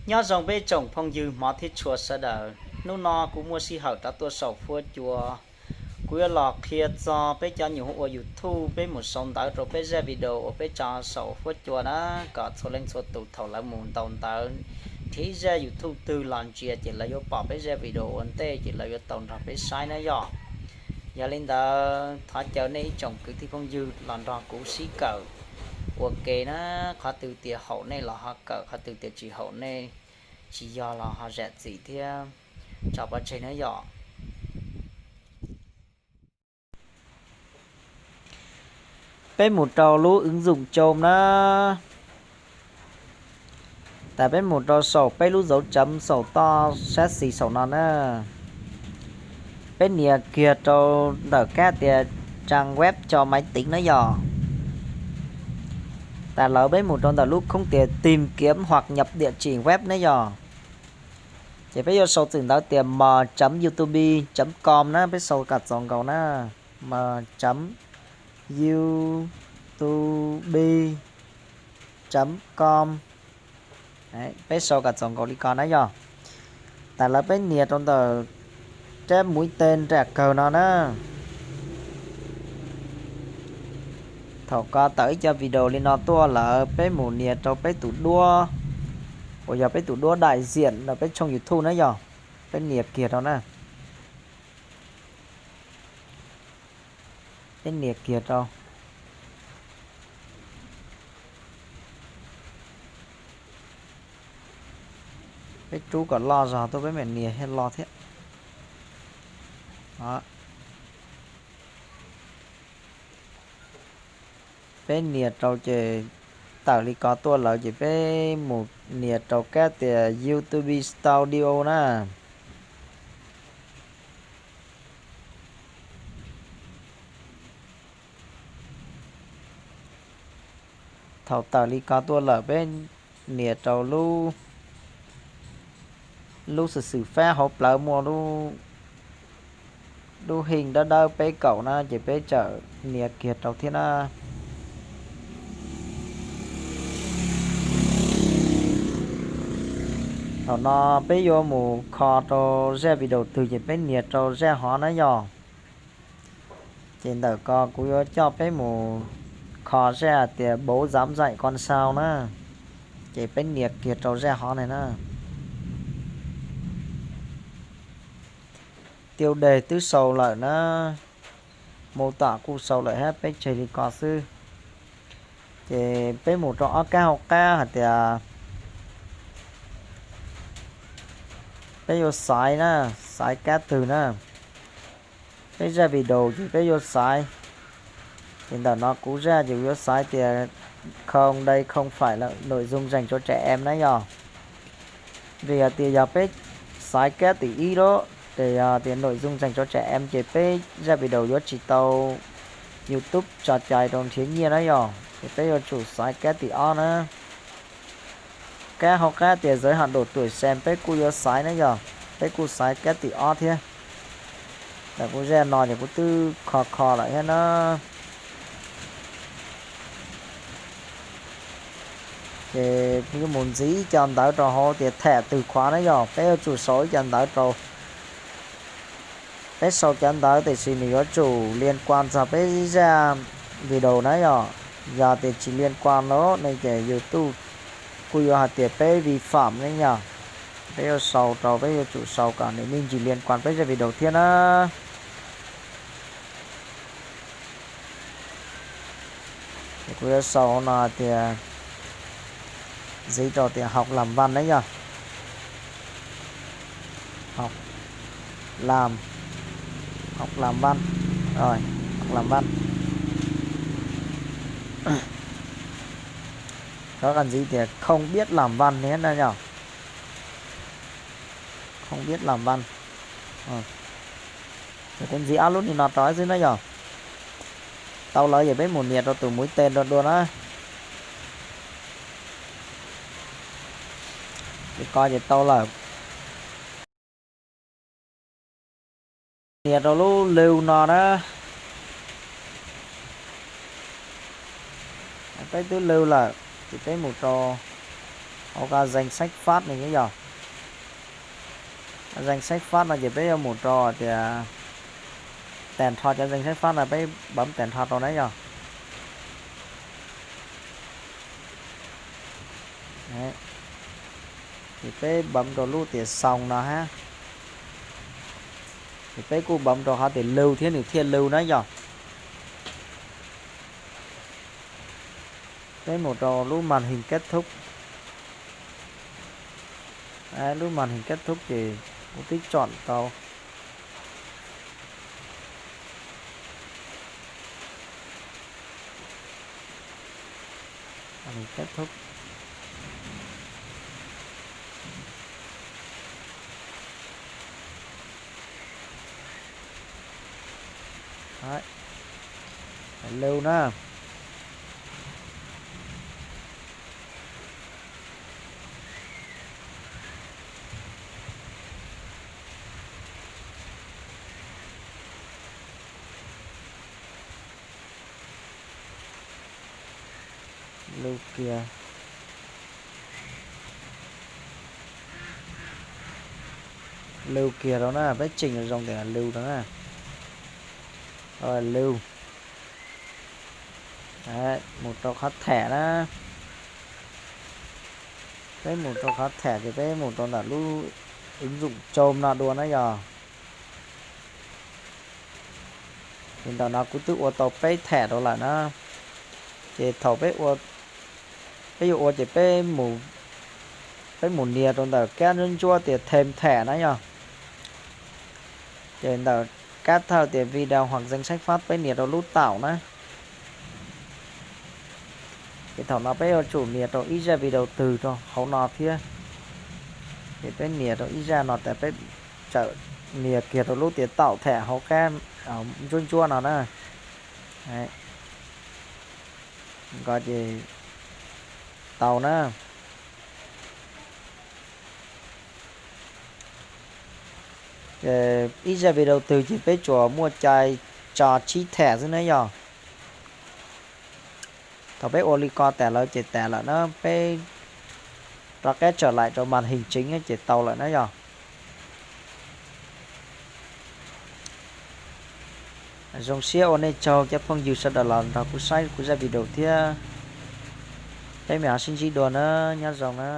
Nyob zoo peb tsoom phooj ywg hmov thiab tshua sawv daws, hnub no kuv muaj sij hawm rov tuaj saum fuab cua. Kuv yuav los qhia txog peb cov nyuam ua YouTube peb mus sau ntawv rau peb zaj video uas peb tso saum fuab cua na, kom txhua leej txhua tus thaum lawv mus ntaus ntawv nrhiav ib zaj YouTube twg los ntsia ces lawv yuav pom peb zaj video ua ntej ces lawv yuav tau nrog peb saib na yom. Yog li ntawd thov caw nej ib tsoom kwv tij phooj ywg los nrog kuv sib kawm ua ke na, qhov twg tias haum nej los ho kawm, qhov twg tias tsis haum nej tsis yog los ho zam txim thiab tso pov tseg na yom. Peb mus rau lub ứng dụng Chrome na. Tas peb mus rau saum peb lub dấu chấm saum toj sab xis saum no na. Peb nias kiag rau ntawm kab tias trang web cho máy tính na yom. Tas lawv peb mus rau ntawm lub khoob tias tìm kiếm hoặc nhập địa chỉ web na yom. Ces peb yuav sau txwm ntawv tias m chấm youtube chấm com na, peb sau kom txaus nkaus na. M chấm youtube chấm com. Peb sau kom txaus nkaus li ko na yom. Tas lawv peb nias rau ntawm rab muv ten nram kawg no na. Thaum ko tawm ib co video li no tuaj lawm peb mus nias rau peb tus duab, uas yog peb tus duab đại diện rau peb tshooj YouTube na yom. Peb nias kiag rau na. Peb nias kiag rau. Peb rub kom loj zog tuaj peb mam nias thiaj loj thiab. Peb nias rau ces tawm li ko tuaj lawm ces peb mus nias rau kab tias YouTube Studio na. Thaum tawm li ko tuaj lawm peb nias rau lub, lub xwm xwm fab hauv plawv muaj lub hij dawb dawb peb kaum na ces peb txawm nias kiag rau thiab na. Thaum no peb yuav mus kho rau zaj video twg ces peb nias rau zaj hov na yom. Ces ntawm ko kuv yuav coj peb mus kho zaj tias bổ sung dạy con sao na. Ces peb nias kiag rau zaj hov ne na. Tiêu đề twb sau lawm na, mô tả kuj sau lawm hab, peb tseg li ko xwb. Ces peb mus rau ob kab hauv qab hais tias peb yuav xaiv na, xaiv kab twg na. Peb zaj video ces peb yuav xaiv, ces ntawm no kuv zaj ces kuv yuav xaiv tias không, đây không phải là nội dung dành cho trẻ em na yog. Vim hais tias yog peb xaiv kab tim ib lawm ces yog tias nội dung dành cho trẻ em ces peb zaj video yuav tsis tau YouTube tso cai rau nrhiav nyiaj na yog, ces peb yuav tsum xaiv kab tim ob na. Kab hauv qab tias giới hạn độ tuổi xem peb kuj yuav xaiv na yog, peb kuj xaiv kab tim ob thiab. Ntawm kuv zaj no ces kuv twb kho kho lawm thiab na. Ces yuav mus ntxiv ib co ntawv rau hauv tias thẻ từ khóa na yog, peb yuav tsum sau ib co ntawv rau. Peb sau cov ntawv tiam sis nws yuav tsum liên quan txog peb zaj video na yog. Yog tias tsis liên quan los ne ces YouTube kuj yuav hais tias peb vi phạm ne yog. Peb yuav sau rau, peb yuav tsum sau kom nws me ntsis liên quan peb zaj video thiab na. Ces kuv yuav sau no tias, ntxiv rau tias học làm văn na yog. Học làm, học làm văn, rồi, học làm văn. Rov qab ntxiv tias không biết làm văn thiab na yog. Không biết làm văn. Ces kuv ntxiv ob lub li no rau xwb na yog. Tau lawm ces peb mus nias rau tus mũi tên rau dua na. Ces ko ces tau lawm. Nias rau lub lưu no na. Peb twb lưu lawm ces peb mus rau Hauv qhov danh sách phát no yog danh sách phát no ces peb yuav mus rau tias tes nrho cov danh sách phát no peb bấm tes nrho rau na yog. Ces peb bấm rau lub tias xoo no hab. Ces peb kuj bấm rau qhov tias lưu thiab nws thiaj lưu na yog. Peb mus rau lub màn hình kết thúc. Lub màn hình kết thúc ces kuv twb chọn tau. Màn hình kết thúc. Đấy. Phải lưu na. Lưu kiag. Lưu kiag rau na, peb tseem zoo tias lưu rau na. Rồi, lưu. Đấy, mus rau qhov thẻ na. Peb mus rau qhov thẻ ces peb mus rau ntawm lub ứng dụng Chrome no dua na yog. Ces ntawm no kuv twb ua tau peb thẻ rau lawm na. Ces thaum peb ua, peb yuav ua ces peb mus nias rau ntawm kab ntsuab ntsuab tias thêm thẻ na yog. Ces ntawm kab thawj tias video hoặc danh sách phát peb nias rau lub tạo na. Ces thaum no peb yuav tsum nias rau ib zaj video twg rau hauv no thiab. Ces peb nias rau ib zaj no tas peb txawm nias kiag rau lub tias tạo thẻ hauv kab ntsuab ntsuab no na. Nkaus ces tau na. Ib zaj video twg ces peb tsuas muaj cai tso tsib thẻ xwb na yog. Thaum peb ua li ko tas lawm ces tas lawm na, peb rov qab trở lại rau màn hình chính ces tau lawm na yog. Zoo siab ua nej tsaug cov phooj ywg sawv daws los nrog kuv saib kuv zaj video thiab. Peb mam ho sib ntsib dua na, nyob zoo na.